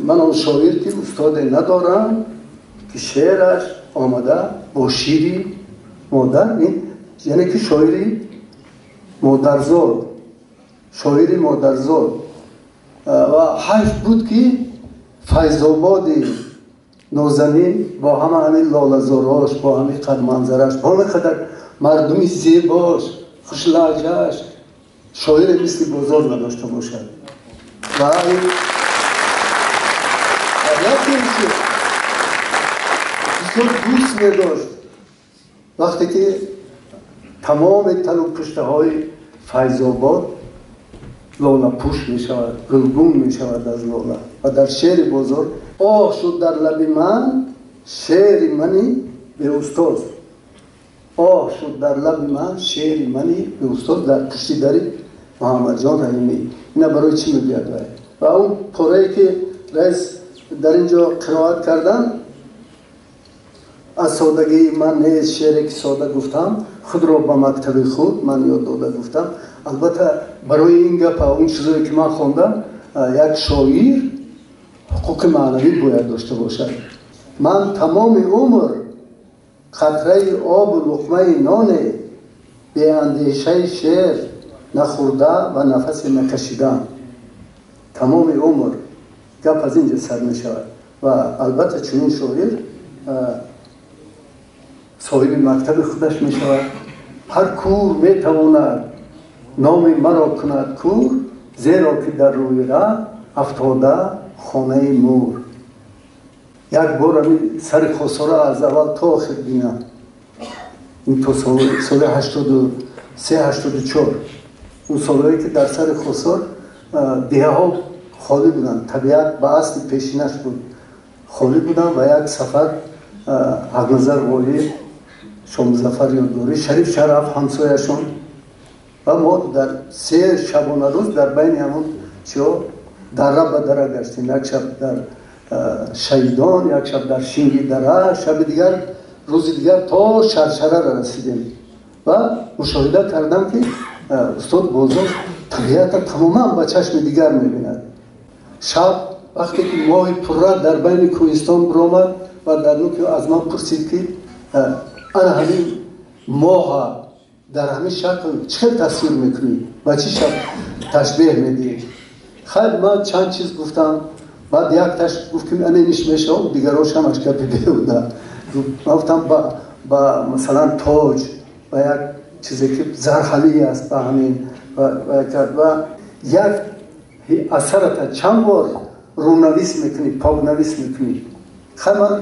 Ман он шоир ки устоде надорам ки шеъраш омада бо шири модар, яъне ки шоири модарзод, шоири модарзод. Ва ҳайф буд ки Файзободи нозанин бо ҳама ҳамин лолазорош, бо ҳамин қадр манзараш, бо ҳамин қадар мардуми зебош, хушлаҳҷааш шоире мисли Бозор надошта бошад. Ва бисёр дӯст медошт вақте ки тамоми талу пуштаҳои Файзобод лолапӯш мешавад, гулгун мешавад аз лола. Ва дар шеъри Бозор оҳ шуд дар лаби ман шеъри мани беустоз, оҳ шуд дар лаби ман шеъри мани беустоз дар пушти дари Муҳаммадҷон Раҳимӣ. Ина барои чӣ мегӯяд вай? Ва он порае ки раис дар ин ҷо қироат кардан, аз содагии ман нест шеъре ки сода гуфтам, худро ба мактаби худ ман ёд дода гуфтам. Албатта барои ин гапа, он чизое ки ман хондам, як шоир ҳуқуқи маънавӣ бояд дошта бошад. Ман тамоми умр қатраи обу луқмаи ноне беандешаи шеър нахӯрда ва нафасе накашидам. Тамоми умр гап аз ин ҷо сар мешавад. Ва албатта чунин шоир соҳиби мактаби худаш мешавад. Ҳар кур метавонад номи маро кунад кур, зеро ки дар рӯи раҳ афтода хонаи мур. Як бор ҳамин сари Хосора аз аввал то охир бинам. Ин то соли 83, 84. Он солҳое ки дар сари Хосор деҳаҳо холӣ буданд, табиат ба асли пешинаш буд, холӣ буданд. Ва як сафар Ҳақназар Ғолиб, Шомзафар Ёдгорӣ, Шариф Шараф ҳамсояшон, ва мо дар 3 шабонарӯз дар байни ҳамон чиҳо дара ба дара гаштем. Як шаб дар Шаҳидон, як шаб дар Шинги дара, шаби дигар, рӯзи дигар то Шаршара расидем. Ва мушоҳида кардам ки устод Бозор табиатро тамоман ба чашми дигар мебинад. Шаб вақте ки моҳи пурра дар байни кӯҳистон биромад ва дар нуки аз ман пурсид ки ана ҳамин моҳа дар ҳамин шакл чӣ хел тасвир мекунӣ, ба чӣ шакл ташбеҳ медиҳӣ? Хайр, ман чанд чиз гуфтам. Баъд якташ гуфт ки ана иниш мешавам, дигарош ҳамаш гапи беҳуда. Ман гуфтам ба масалан тоҷ, ба як чизе ки зарҳалӣ аст, ба ҳамин ва як асарата чанд бор рӯнавис мекунӣ, покнавис мекунӣ. Хайр, ман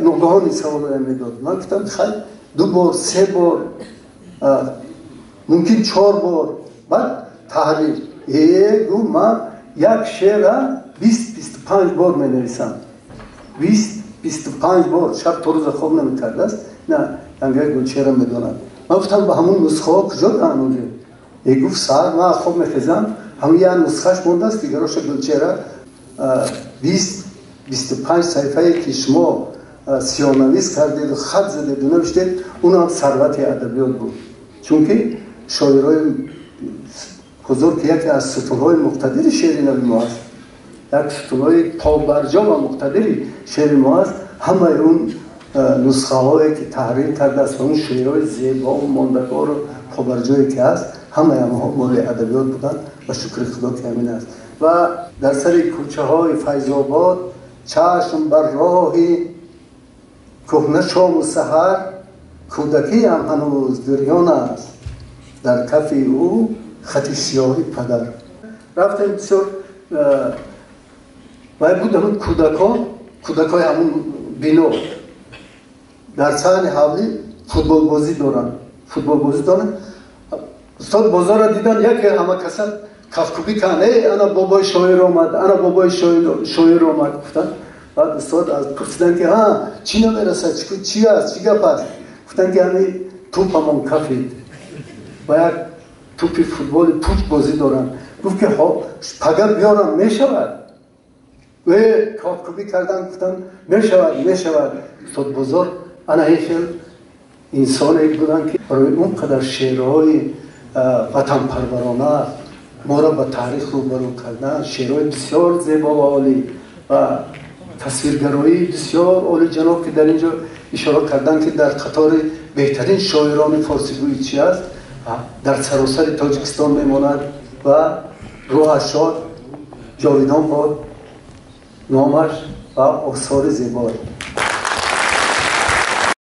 ногаҳон ин саволро медод. Ман гуфтам хайр, 2 бор, 3 бор, мумкин 4 бор. Баъд таҳрир. Гуфт ман як шеъра 20-25 бор менависам. 20-25 бор шаб то рӯза хоб намекардааст. На, янгаи Гулчеҳра медонад. Ман гуфтам ба ҳамон нусхаҳо куҷо даҳанӯзе? Гуфт саҳар ман хоб мехезам, ҳамон як нусхаш мондааст, дигароша Гулчеҳра 20-25 саҳифае ки шумо сиёҳнавис кардеду хат задеду навиштед, он ҳам сарвати адабиёт буд. Чунки шоирои ҳузур ки яке аз сутунҳои муқтадири шеъри нави мо аст, як сутунҳои побарҷо ва муқтадири шеъри мо аст, ҳамаи он нусхаҳое ки таҳрир кардааст ва он шеърҳои зебову мондагору побарҷое ки ҳаст, ҳамаи онҳо моли адабиёт буданд ва шукри Худо ки ҳамин аст. Ва дар сари кӯчаҳои Файзобод чашм бар роҳи кӯҳна шому саҳар, кӯдакиам ҳанӯз гирён аст, дар кафи ӯ хати сиёҳи падар. Рафтем бисёр вай буд ҳамун кӯдакҳо, кӯдакҳои ҳамун бино дар саҳни ҳавлӣ футболбозӣ доранд, футболбозӣ доранд. Устод Бозорро дидан, яке ҳама каса кафкӯбӣ карданд. Эй, ана бобои шоир омад, ана бобои шоир омад, гуфтанд. Баъд устод аз пурсиданд ки ҳа, чӣ намерасад, чӣ аст, чӣ гап аст? Гуфтанд ки ҳамин тӯпамон кафид ва як тӯпи футболи пуч бозӣ доранд. Гуфт ки пага биёрам, мешавад? Кафкӯбӣ карданд, гуфтанд мешавад, мешавад. Устод Бозор ана ин хел инсоне буданд ки барои он қадар шеърҳои ватанпарварона моро ба таърих рӯбарӯ кардан, шеърҳои бисёр зебо ва олӣ. Ва тасвиргароии бисёр олиҷаноб, ки дар ин ҷо ишора карданд, ки дар қатори беҳтарин шоирони форсигӯӣ чи аст, дар саросари Тоҷикистон мемонад ва рӯҳаш шод, ҷовидон бод номаш ва осори зебой.